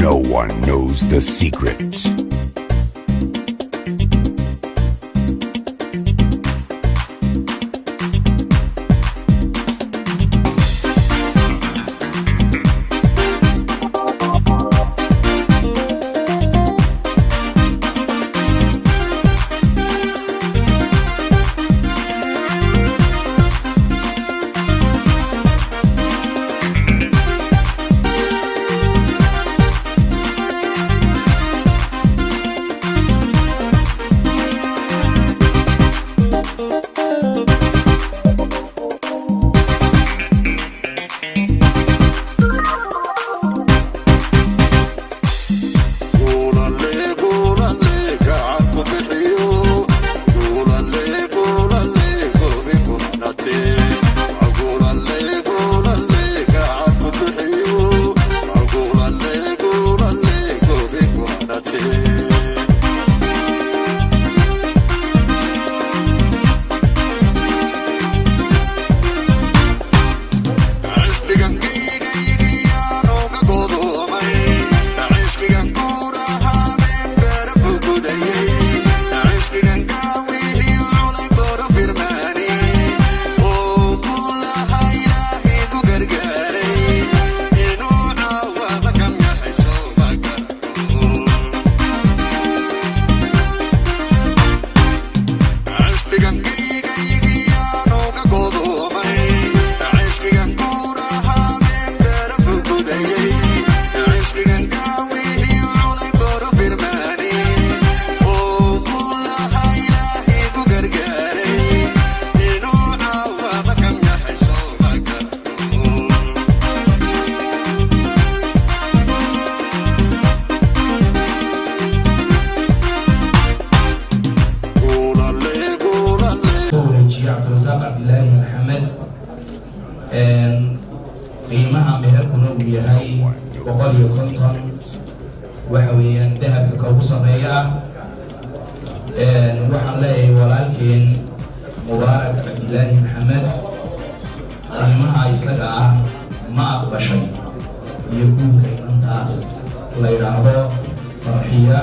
No one knows the secret. Cabdirasaaq Cabdilaahi Maxamed, qiimaha meherkuna uu yahay 150, waxa weeyaan dahabka ka ugu sameeya ah. Waxaan leeyahay walaalkeen Mubaarak Cabdilaahi Maxamed, qiimaha isaga ah ma aqbashay iyo guurka inantaas la yidhaahdo Farxiya,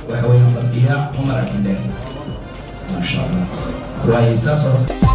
waxa weeyaan Fadxiya Cumar Cabdilaahi? Maasha Allah, waaye saas oo